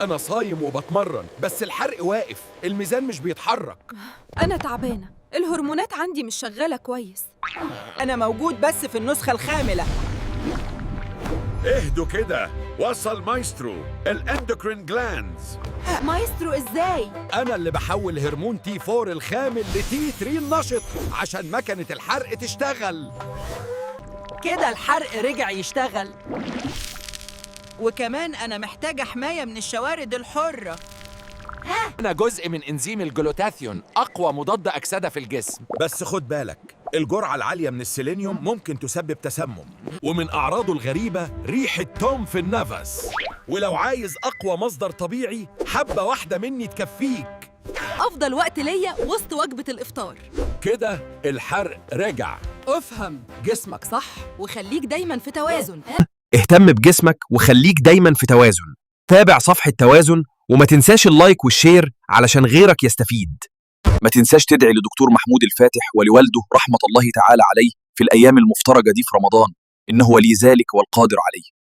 أنا صايم وبتمرن، بس الحرق واقف، الميزان مش بيتحرك. أنا تعبانة، الهرمونات عندي مش شغالة كويس. أنا موجود بس في النسخة الخاملة. اهدوا كده، وصل مايسترو ال endocrine glands. مايسترو إزاي؟ أنا اللي بحول هرمون T4 الخامل ل T3 النشط عشان مكنة الحرق تشتغل. كده الحرق رجع يشتغل. وكمان أنا محتاجة حماية من الشوارد الحرة. أنا جزء من إنزيم الجلوتاثيون، أقوى مضاد أكسدة في الجسم. بس خد بالك، الجرعة العالية من السيلينيوم ممكن تسبب تسمم، ومن أعراضه الغريبة ريحة توم في النفس. ولو عايز أقوى مصدر طبيعي، حبة واحدة مني تكفيك. أفضل وقت ليا وسط وجبة الإفطار. كده الحرق رجع. افهم جسمك صح وخليك دايما في توازن. اهتم بجسمك وخليك دايما في توازن. تابع صفحة توازن وما تنساش ال like وال share علشان غيرك يستفيد. ما تنساش تدعي لدكتور محمود الفاتح ولوالده رحمة الله تعالى عليه في الأيام المفترجة دي في رمضان، إنه ولي ذلك والقادر عليه.